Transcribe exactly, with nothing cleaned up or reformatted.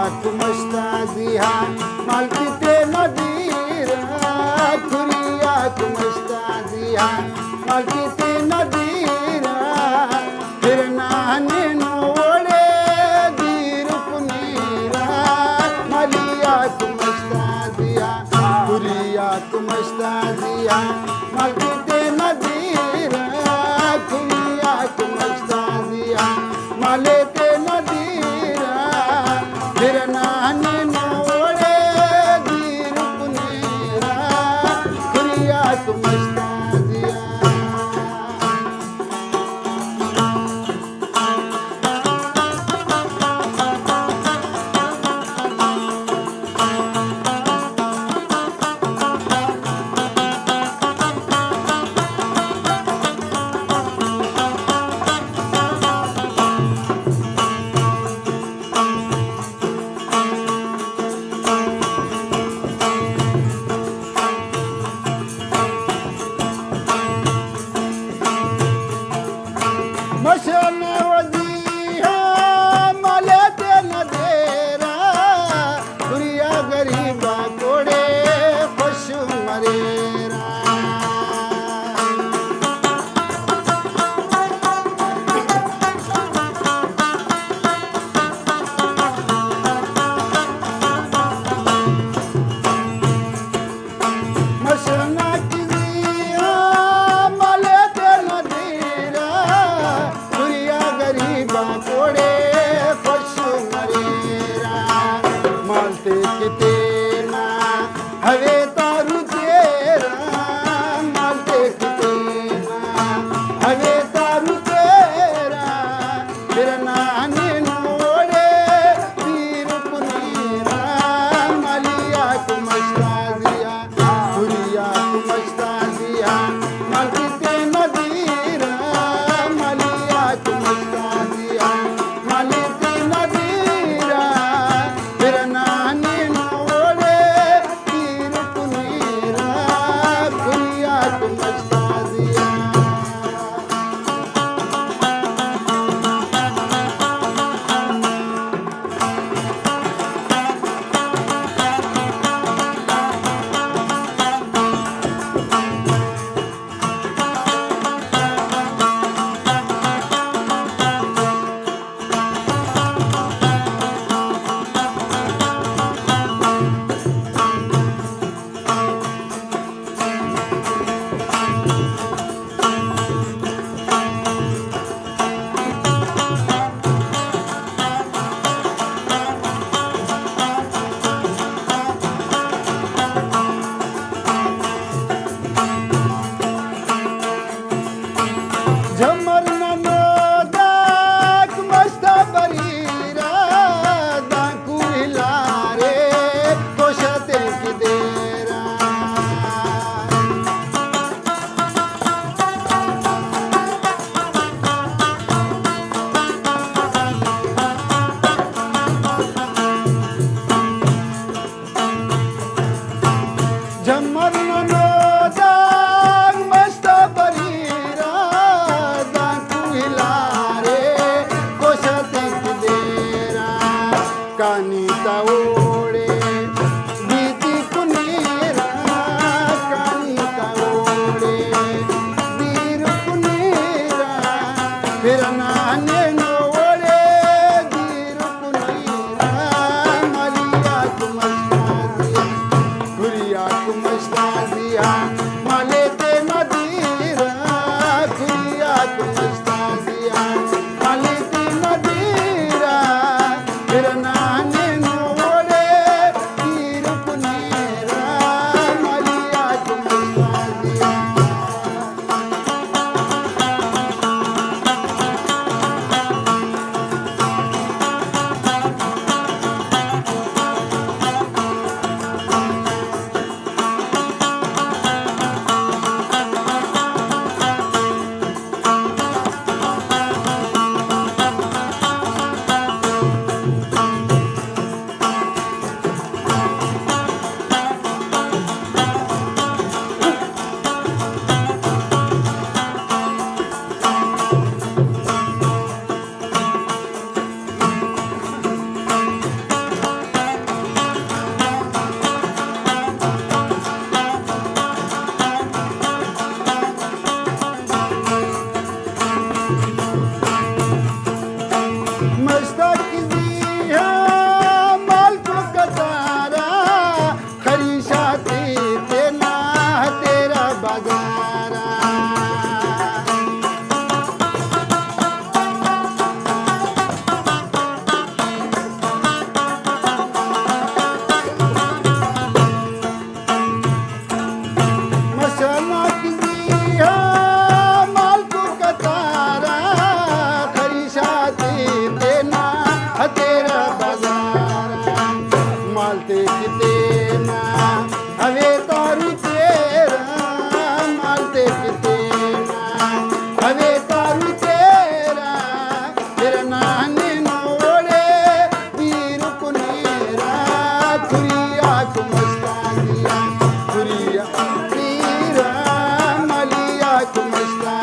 آک مش تا زیہا مالکی تینا دیرا، کھری آک مش تا زیہا مالکی تینا دیرا، پھرنا ہنینو اوڑے دیر کنیرا۔ مالی آک مش تا زیہا، کھری آک مش تا زیہا مالکی تینا دیرا، کھری آک مش تا زیہا مالے تینا دیرا، پھرنا ہنینو اوڑے دیر کنیرا، کھری آک مش تا زیہا۔ مشن ودی ہاں ملے تینا دیرا، دنیا غریب آ کوڑے خوش مریرا۔ مشنا کزیا ملے تینا دیرا، دنیا غریبا کوڑے خوش مریرا۔ مالتے کہ تینا ہوے تارو تیرا، مالتے کہ تینا ہوے تارو تیرا، پھرنا ہنینو اوڑے دیر کنیرا۔ مالی آک مش تا زیہا، کھری آک مش تا زیہا مالکی تینا دیرا، مالی آک مش تا زیہا مالکی تینا دیرا، پھرنا ہنینو اوڑے دیر کنیرا، کھری آک مش تا زیہا۔ جھمر ننو داک مش تا بریرہ، دانکو ہلارے کوشہ تین کہ دیرہ۔ جھمر ننو دانگ مش تا بریرہ، دانکو ہلارے کوشہ تیک دیرہ۔ کانی تا اوڑے بیتی کنیرہ، کانی تا اوڑے دیر کنیرہ۔ پھر نانے نو اوڑے دیر کنیرہ، مالی آک مش تا زیہا، کھری آک مش تا زیہا، مالے تینا دیرہ، کھری آک مش تا زیہا، مالے تینا دیرہ، پھر نانے نو اوڑے دیر کنیرہ، مالی آک مش تا زیہا۔ وے پارو تیرا، تیرا نانے نوڑے، پیرک نیرا، کھریاک مستانیا، کھریا پیرا، ملیاک مستانیا۔